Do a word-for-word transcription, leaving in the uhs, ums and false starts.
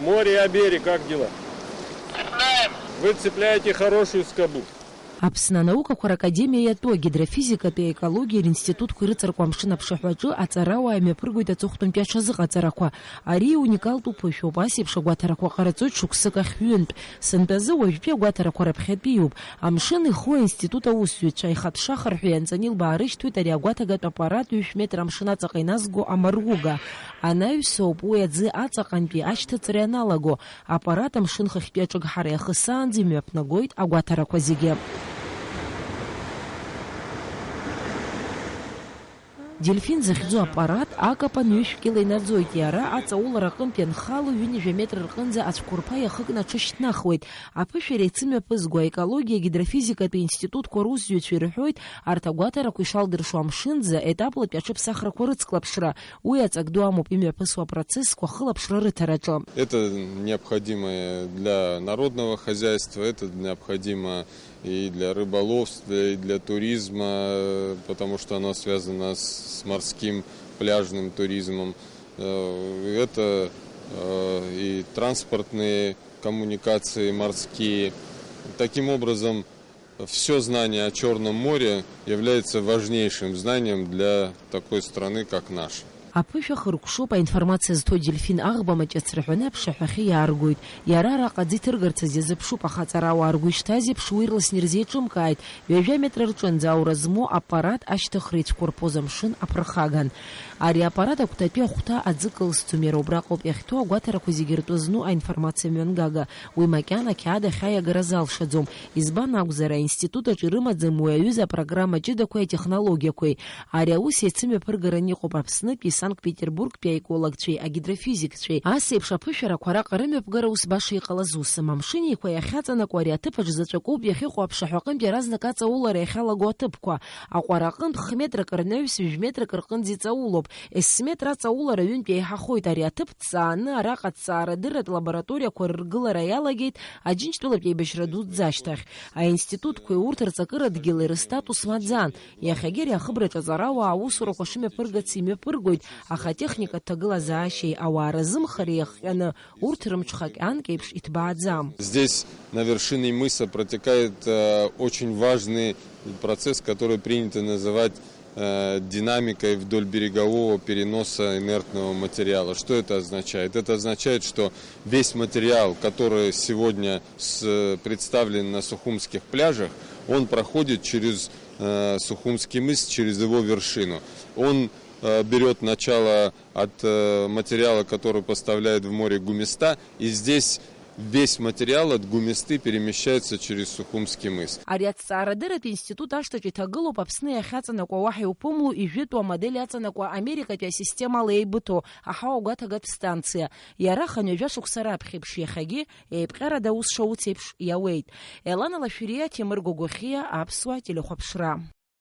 Море, а берег, как дела? Цепляем. Вы цепляете хорошую скобу. Аԥсны анаукақәа ракадемиа иатәу агидрофизикатәи аекологиа ринститутқәа ирыҵаркуа амшын аԥшаҳәаҿы аҵарауаа имҩаԥыргоит аҵыхәтәантәи аҽазыҟаҵарақәа. Ари иуникалтәу ԥышәоуп, ас еиԥш агәаҭарақәа ҟараҵоит шықәсык ахьҩынтә. Сынтәазы уажәтәи агәаҭарақәа раԥхьатәиуп. Амшын иху аинститут аусзуҩцәа аихатә шахарҳәа ианҵаны илбаарышьҭуеит ари агәаҭагатә аппарат ҩышә метр амшын аҵаҟа иназго амаруга. Анаҩсоуп уи аӡы аҵаҟантәи ашьҭыҵра ианалаго. Аппарат амшын хыхьтәи аҿыгҳара иахысаанӡа имҩаԥнагоит агәаҭарақәа зегьы. Дельфин захьӡу аппарат акапан ҩышә кьыла инаӡоит, иара аҵаулара аҟынтә ианхало ҩынҩажәа метр рҟынӡа ацәқәырԥа иахыкны аҽышьҭнахуеит. Аԥышәара еицымҩаԥызго аекологиа гидрофизикатәи институтқәа русзуҩцәа ирҳәоит, арҭ агәаҭарақәа ишалдыршо амшынӡа етаплатәи аҽыԥсахрақәа рыцклаԥшра. Уи аҵак ду амоуп имҩаԥысуа апроцессқәа ахылаԥшра рыҭараҿы. Это необходимо для народного хозяйства, это необходимо и для рыболовства, и для туризма, потому что оно связано с морским пляжным туризмом. Э, Это э, и транспортные коммуникации морские. Таким образом, все знание о Черном море является важнейшим знанием для такой страны, как наша. Аԥышәа хыркәшоуп аинформациа зҭо дельфин аӷба маҷыц раҳәаны аԥшаҳәахьы иааргоит. Иара араҟа аӡы иҭыргарц азы иазыԥшуп, аха аҵарауаа ргәы ишҭаз еиԥш уи ирласны ирзеиҿымкааит. Ҩажәа метр рҿынӡа аура змоу аппарат ашьҭыхра ицәқәырԥоз амшын аԥырхаган. Ари аппарат агәҭатәи ахәҭа аӡы кылсӡом, иара убраҟоуп иахьҭоу агәаҭарақәа зегьы ртәы зну аинформациа мҩангага. Уи макьана ақьаад ахь аиагара залшаӡом. Избан акәзар, аинститут аҿы ирымаӡам уи аҩыза апрограмма ҷыдақәеи атехнологиақәеи. Ари аус еицымҩаԥыргаран иҟоуп Аԥснытәи, Санкт-Петербургтәи аекологцәеи агидрофизикцәеи. Ас еиԥш аԥышәарақәа араҟа рымҩаԥгара ус баша иҟалаз усым. Амшын Еиқәа иахьаҵанакуа ари аҭыԥ аҿы заҵәык ауп иахьыҟоу аԥшаҳәаҟынтә иаразнак аҵаулара иахьалаго аҭыԥқәа. Аҟәара аҟынтә хә метрак рнаҩс ҩажә метрак рҟынӡа иҵаулоуп. Ес метр аҵаулара ҩынтә еиҳахоит. Ари аҭыԥ ҭҵааны араҟа ҭҵаарадырратә лабораториақәа рыргылара иалагеит Аџьынџьтәылатә еибашьра дуӡӡа ашьҭахь. Аинститутқәеи урҭ рҵакыра дгьыли рыстатус маӡан. Иахьагьы ари ахыбраҿы аҵарауаа аусурақәа шымҩаԥыргац имҩаԥыргоит, аха атехникатә ҭагылазаашьеи ауаа разымхареи иахҟьаны урҭ рымҽхак анкьеиԥш иҭбааӡам. Здесь, на вершине мыса, протекает э, очень важный процесс, который принято называть э, динамикой вдоль берегового переноса инертного материала. Что это означает? Это означает, что весь материал, который сегодня с- представлен на сухумских пляжах, он проходит через э, Сухумский мыс, через его вершину. Он э, берет начало от э, материала, который поставляет в море Гумиста, и здесь весь материал от Гумисты перемещается через Сухумский мыс. Ари аҭҵаарадырратә институт ашҭаҿы иҭагылоуп Аԥсны иахьаҵанакуа уаҳа иуԥымло ижәытәу амодель аҵанакуа Америкатәи асистемала еибыҭоу аҳауа гәаҭагатә станциа. Иара хынҩажәа шықәса раԥхьеиԥш иахьагьы еиԥҟьарада аус шауц еиԥш иауеит. Елана Лашәриа, Ҭемыр Гогохиа, Аԥсуа телехәаԥшра.